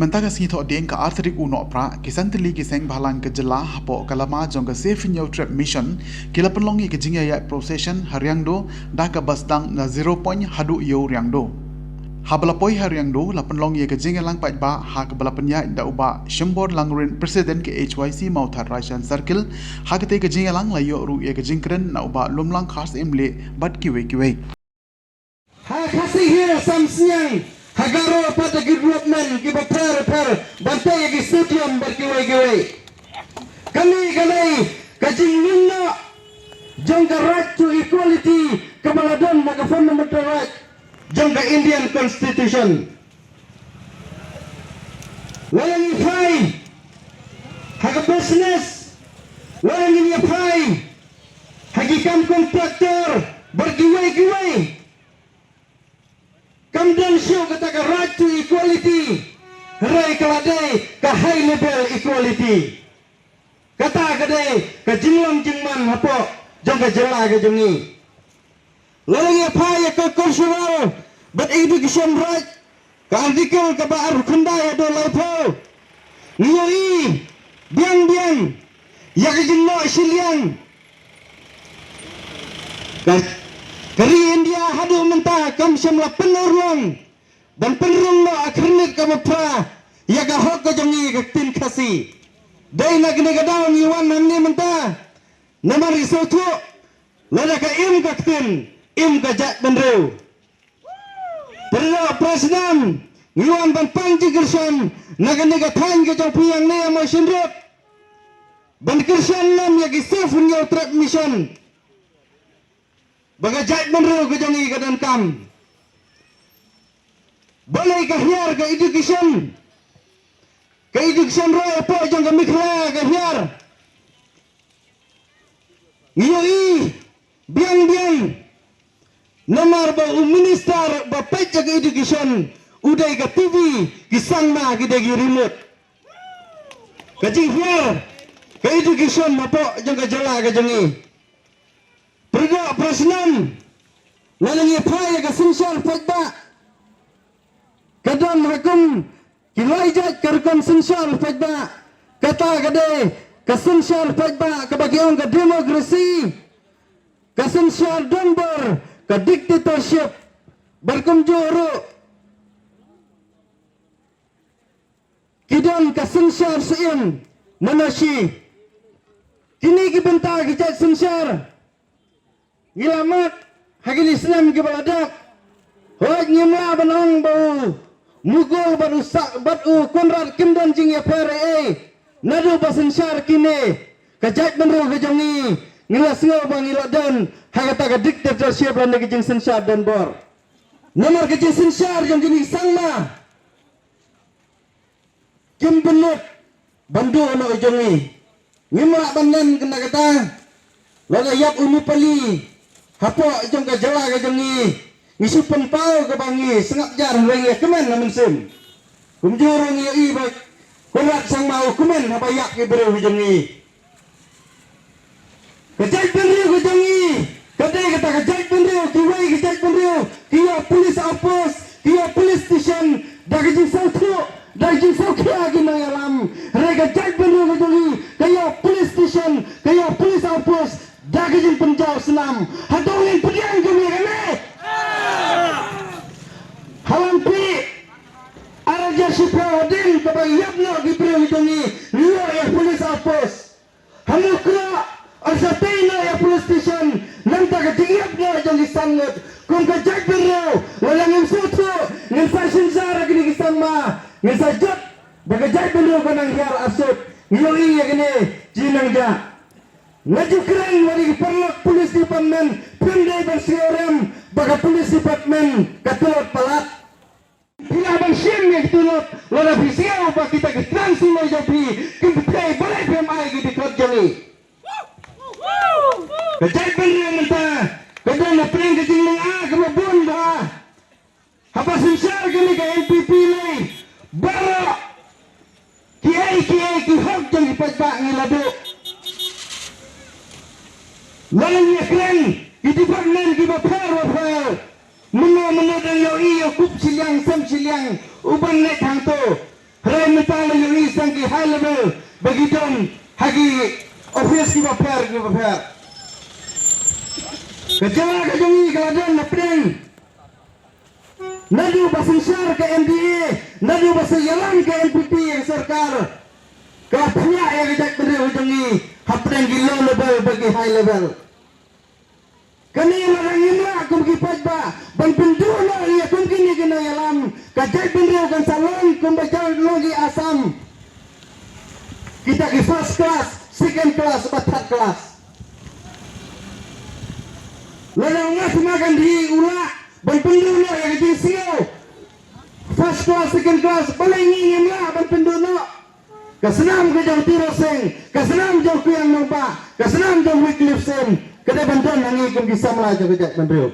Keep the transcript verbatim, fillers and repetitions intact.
Mynta ka sngi Thohdieng ka ar tarik u Nohprah, ki san tylli ki seng bhalang ka jylla hapoh ka lama jong ka Safe Hynñiewtrep Mission ki la pynlong ïa ka jingïaid procession ha Riangdo da kaba sdang na Zero Point haduh ïew Riangdo. Haba la poi ha Riangdo la pynlong ïa ka jingïalang paidbah ha kaba la pynïaid da u Bah Shimbor Langrin, President ka H Y C Mawthadraishan Circle, ha katei ka jingïalang la ïoh ruh ïa ka jingkren na u Bah Lumlang Khar Syiemlieh bad kiwei kiwei. Ha Khasi Hills, Samsniang, ha Garo pat da ki development kiba pher pher, ban tei ïa ki stadium bad kiwei kiwei. Kane ka dei ka jingmih noh jong ka right to equality kaba la don ha ka fundamental right jong ka Indian Constitution. Lada ngi phai ha ka business, lada ngi phai ha ki kam contractor bad kiwei kiwei, kam don shuh kata ka right to equality, hynrei ka la dei ka high level equality. Kata ka dei ka jinglong jingman hapoh jong ka jylla ka jong ngi. Lada ngi phai ïa ka cultural bad education right, ka article kaba arphew khyndai haduh laiphew, ngi ïohi biang biang ïa ka jingnoh shiliang. Ka, ka ri India haduh mynta kam shym la pynurlong ban pynrung noh ha ka khyrnit kaba phra ïa ka hok ka jong ngi ka ktien Khasi. Dei na kane ka daw ngi wan hangne mynta namar ngi sngewthuh lada ka im ka ktien, im ka jaitbynriew. Pyrshah pyrshah ngi wan ban pang jingkyrshan na kane ka thaiñ ka jong phi hangne ha Mawshynrut, ban kyrshan lem ïa ki Safe Hynñiewtrep Mission. Ba ka jaitbynriew ka jong ngi ka donkam. Balei ka hiar ka education, ka education ruh hapoh jong ka Meghalaya ka hiar. Ngi ïohi biang biang namar ba u minister ba peit ïa ka education u dei ka T V, ki sangma ki dei ki remote. Ka jinghiar ka education hapoh jong ka jylla ka jong ngi. Pyrdoh pyrshah lada ngi phai ïa ka synshar paidbah, ka don ha kum ki lai jait ka rukom synshar paidbah. Kata ka dei ka synshar paidbah kaba ki ong ka democracy, ka synshar donbor, ka dictatorship. Bad kumjuh ruh ki don ka synshar syiem, monarchy. Kine ki bynta ki jait synshar ngi la mad ha kine ki snem kiba la dep. Hooid, ngim lah ban ong ba u Mughal bad u Sa-, bad u Conrad kim don jingïapher ei ei. Naduh ba synshar kine, ka jaitbynriew ka jong ngi, ngi la sngew ba ngi la don ha kata ka dictatorship lane ka jingsynshar donbor. Namar ka jingsynshar jong kine ki sangma kim bynnud ban duh noh jong ngi. Ngim lah ban len kane kata. Lada ïap u Nepali hapoh jong ka jylla ka jong ngi, ngi shu pynpaw kaba ngi sngap jar, hynrei ngi ïa kmen ha mynsiem. Kumjuh ruh ngi ïohi ba Conrad Sangma u kmen haba ïap ki briew ki jong ngi. Ka jaitbynriew ka jong ngi ka dei kata ka jaitbynriew, kiwei ki jaitbynriew ki ïoh police outpost, ki ïoh police station da ka jingsngewthuh, da ka jingsngewkhia ki nongïalam. Hynrei ka jaitbynriew ka jong ngi ka ïoh police station, ka ïoh police outpost da ka jingpynjaw snam. Hato ngin pdiang kumne kane? Ha Langpih, ar hajar shiphew hadien kaba ïap noh ki briew ki jong ngi, ngi ïoh ïa police outpost. Ha Mukroh, ar sa tei noh ïa police station, nangta ka jingïap noh jong ki san ngut. Kum ka jaitbynriew, lada ngim sngewthuh, ngin sa synshar ha kine ki sangma, ngin sa jot ba ka jaitbynriew ka nang hiar arsut. Ngi ïohi ïa kine ki nang jah. Nga ju kren ïa ki paralok police department, phim dei ban sngewrem ba ka police department ka tlot palat. Phi lah ban shim ïa ki tulop, lada phi sngew ba kita ki tlang sumai jong phi kim pynthei, balei phim ai ki dkhot jong ngi? Ka jaitbynriew mynta ka don hapdeng ka jinglynga kaba bun bha. Haba synshar kane ka N P P lei, baroh kiei kiei ki hok jong ki paidbah ngi la duh. Lada ngi ïa kren ki department kiba pher ba pher, mynno mynno dang ïohi ïa u kup shiliang sem shiliang uban leit hangto. Hynrei mynta la ïohi sa ki high level ba ki don ha ki office kiba pher kiba pher. Ka jylla ka jong ngi ka la don hapdeng, naduh ba synshar ka M D A, naduh ba sa ïalam ka N P P ïa ka sorkar, ka la phiah ïa ka jaitbynriew ka jong ngi hapdeng ki low level bad ki high level. Kane lada ngim lah kum ki paidbah ban pynduh noh ïa kum kine ki nongïalam, ka jaitbynriew kan sa long kumba jong long ki Assam, kita ki first class, second class bad third class. Lada u Mahatma Gandhi u lah ban pynduh noh ïa ka jingsngew first class, second class, balei ngi ngim lah ban pynduh noh? Ka snam ka jong Tiro Sing, ka snam jong Kuiang Nangbah, ka snam jong Wycliffe Sim, ka dei ban don ha ngi kum ki samla jong ka jaitbynriew.